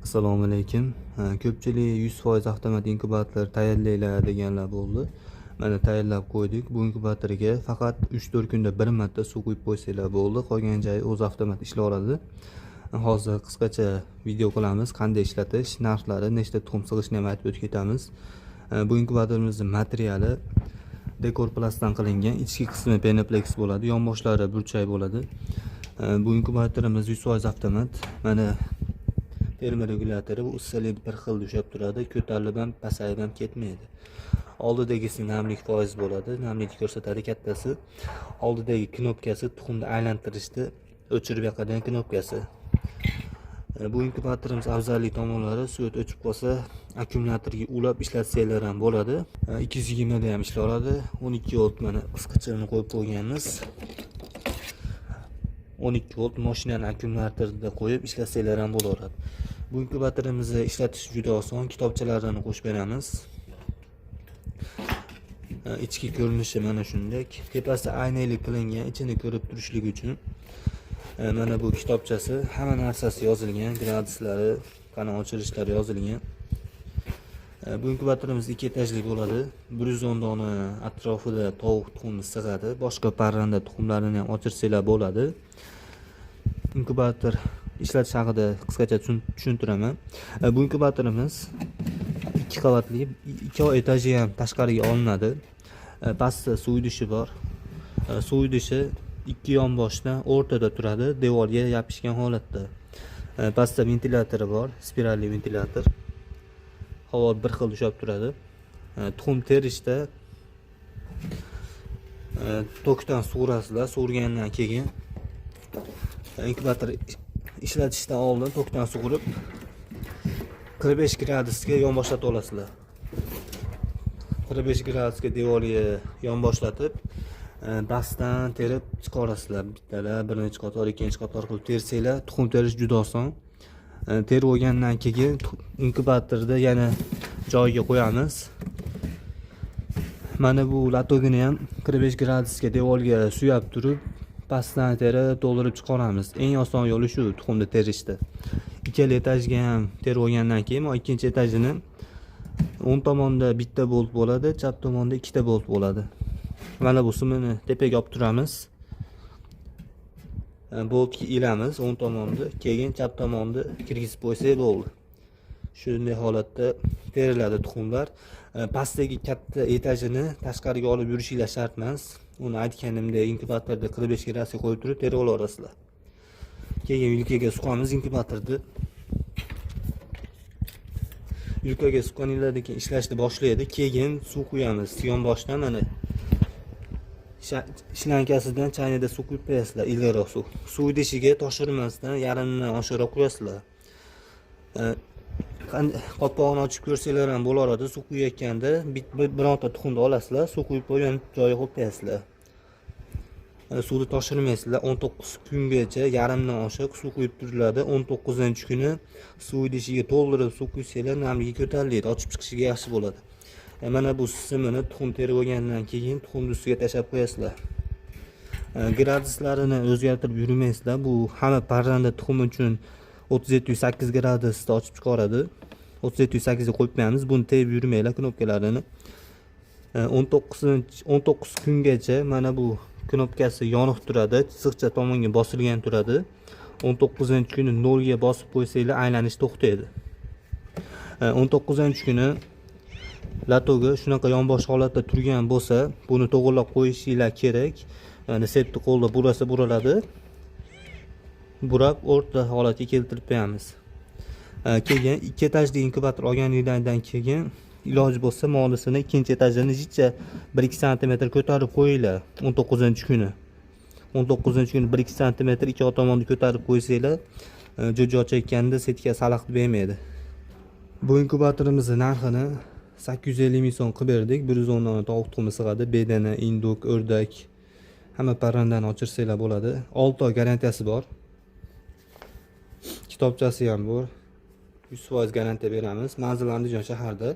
Assalomu alaykum. Ko'pchilik 100% avtomat inkubator tayyorlanglar deganlar bo'ldi. Mana tayyorlab qo'ydik. Bu inkubatorga faqat 3-4 kunda bir marta suv quyib qo'ysanglar bo'ldi. Qolgan joyi o'zi avtomat ishlayveradi. Hozir qisqacha video qilamiz. Qanday ishlatish, narxlari, nechta tuxum sig'ishini ham aytib o'tib ketamiz. Bu inkubatorimizning materiali dekor plastdan qilingan. Ichki qismi penoplex bo'ladi, yonboshlari burchak bo'ladi. Bu inkubatorimiz 100% avtomat. Mana termoregulyatori, bu issiqlik bir xil ushlab turadi, ko'tarilib ham pasayib ham ketmaydi. Oldidagisi namlik foiz bo'ladi, namlikni ko'rsatadi kattasi. Oldidagi knopkasi tuxumni aylantirishni o'chirib yoqadigan knopkasi. Bu inkubatorimiz afzallik tomonlari, svet o'chib qolsa akkumulyatorga ulab ishlatsanglar ham bo'ladi. 220 da ham ishlayveradi. 12 volt mana qisqichini qo'yib qo'yganmiz. 12 volt mashinani akkumulyatorda qo'yib ishlatsanglar ham bo'laveradi. Bu inkubatorimizni ishlatish juda oson, kitobchalarini qo'shib beramiz. Ichki ko'rinishi mana shunday. Tepasi aynali qilingan, ichini ko'rib turishlik uchun. Mana bu kitobchasi, hamma narsasi yozilgan, graduslari, qani ochilishlari yozilgan. Bu inkubatorimiz ikki etajli bo'ladi. 110 dona atrofida tovuq tuxumi sig'adi. Boshqa parranda tuxumlarini ham ochirsanglar bo'ladi. Inkubator ishlatish haqida qisqacha tushuntiraman. Bu inkubatorimiz ikki qavatli, ikki etaji ham tashqariga olinadi. Pastda suv idishi bor. Suv idishi ikki yonboshdan o'rtada turadi, devorga yopishgan holatda. Pastda ventilyatori bor, spiralli ventilyator. Havo bir xil ushlab turadi. Tuxum terishda tokdan sug'urasizlar, sug'urgandan keyin inkubator ishlatishdan oldin tokdan sug'urib 45 gradusga yonboshlatib olasizlar. 45 gradusga devorga yonboshlatib, pastdan terib chiqarasizlar. Bittalab, birinchi qator, ikkinchi qator qilib tersanglar, tuxum terish juda oson. Terib olgandan keyin inkubatorda yana joyiga qo'yamiz. Mana bu latogini ham 45 gradusga devorga suyab turib, pastdan terib to'ldirib chiqaramiz. Eng oson yo'li shu tuxumni terishda. Ikkala etajga ham terib olgandan keyin ikkinchi etajini o'ng tomonda bitta bolt bo'ladi, chap tomonda ikkita bolt bo'ladi. Mana bu simini tepaga olib turamiz. Boltga ilamiz o'ng tomonni, keyin chap tomonni kirgizib qo'ysak bo'ldi. Shunday holatda teriladi tuxumlar. Pastdagi katta etajini tashqariga olib yurishinglar shart emas. Uni aytganimdek inkubatorda 45 gradusga qo'yib turib terib olaverasizlar. Keyin vilkaga suqamiz inkubatorni. Vilkaga suqqaninglardan keyin ishlashni boshlaydi. Keyin suv quyamiz. Yonboshdan mana shlankasidan chaynida suv quyib qo'yasizlar, iliqroq suv. Suv idishiga toshirmasdan yarmidan oshiqroq quyasizlar. Qopqog'ini ochib ko'rsanglar ham bo'laveradi. Suv quyayotganda bironta tuxumni olasizlar, suv quyib qo'ygan joyiga qo'yib qo'yasizlar. Suvni toshirmaysizlar. 19 kungacha yarimdan oshiq suv quyib turiladi. 19-kuni suv idishiga to'ldirib suv quysanglar, namligi ko'tariladi, ochib chiqishiga yaxshi bo'ladi. Mana bu simini tuxum terib olgandan keyin tuxumni ustiga tashlab qo'yasizlar. Graduslarini o'zgartirib yurmaysizlar. Bu hamma parranda tuxumi uchun 37,8 gradusda ochib chiqaradi. 37,8 ga qo'yib qo'yamiz. Buni tepib yurmanglar knopkalarini. 19 kungacha mana bu knopkasi yoniq turadi, chiziqcha tomonga bosilgan turadi. 19-kuni 0 ga bosib qo'ysanglar, aylanish to'xtaydi. 19-kuni latoga shunaqa yonbosh holatda turgan bo'lsa, buni to'g'irlab qo'yishinglar kerak. Ya'ni sepni qo'lda burasa buraladi. Burab o'rta holatga keltirib qo'yamiz. Keyin ikki etajli inkubator olganinglardan keyin iloji bo'lsa molisini ikkinchi etajini jicha 1-2 santimetr ko'tarib qo'yinglar 19-kuni. 19-kuni 1-2 santimetr ikki tomonni ko'tarib qo'ysanglar, jo'ja ochayotganda setka xalaqit bermaydi. Bu inkubatorimizni narxini 850 ming so'm qilib berdik. 110 dona tovuq tuxumi sig'adi. Bedana, индюк, o'rdak, hamma parrandani ochirsanglar bo'ladi. 6 oy garantiyasi bor. Kitobchasi ham bor. 100% garantiya beramiz. Manzil Andijon shaharida.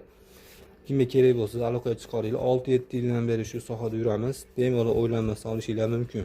Kimga kerak bo'lsa aloqaga chiqaringlar. 6-7 yildan beri shu sohada yuramiz. Bemalol o'ylanmasdan olishinglar mumkin.